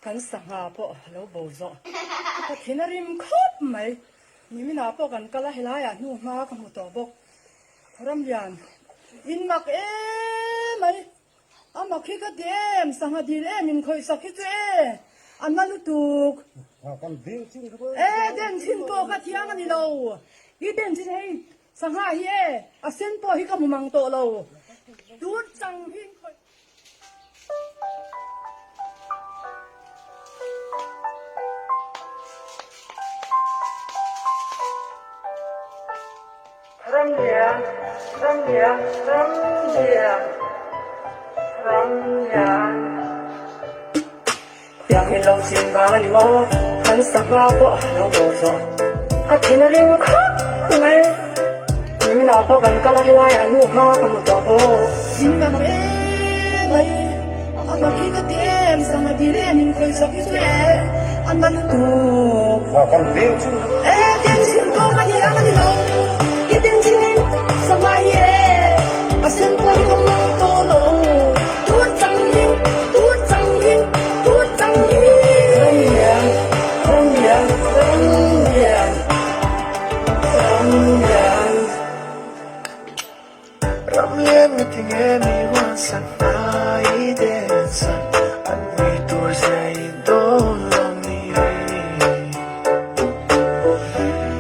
Kan sangha pawh a lo bo zawh. Ka thin a rim khawp mai. Niminah pawh kan kal a, helaiah hnu hma ka hmu tawh bawk. Ramlian, in mak em mai. A mak hi ka ti em, sangha dil em in khawih sak hi chu e, a na lutuk. E, den chhin pawh ka thiang a ni lo. I den chhin hei sangha hi e, a sen pawh hi ka hmu mang tawh lo. Tun chang hi in khawih. Ramlian, Ramlian, Ramlian, Ramlian. Tiang hi lo chin vang a ni maw? Kan sangha pawh a lo bo zawh. Ka thin a ring khawp mai. Niminah pawh kan kal a helaiah nu hma ka hmu tawh bawk. In ka hmu em mai. A mak hi ka ti em, sangha dil em in khawih sak hi chu e, a na lutuk. E den chhin pawh ka ni ang a ni lo, i den chhin in sangha hi e, a sen pawh hi ka mang tawh lo. Tun chang in, tun chang in, tun chang in. Ramlian, Ramlian, Ramlian, Ramlian. Ramlian mi ti nge mi huansan ai densan an ui tur zia i dawn lo ni.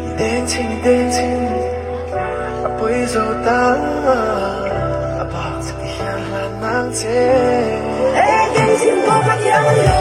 I deng chhin i deng chhin a pawi zo ta a bak che ti hian hlan nang che. E deng chhin pawh ka thiam a ni lo.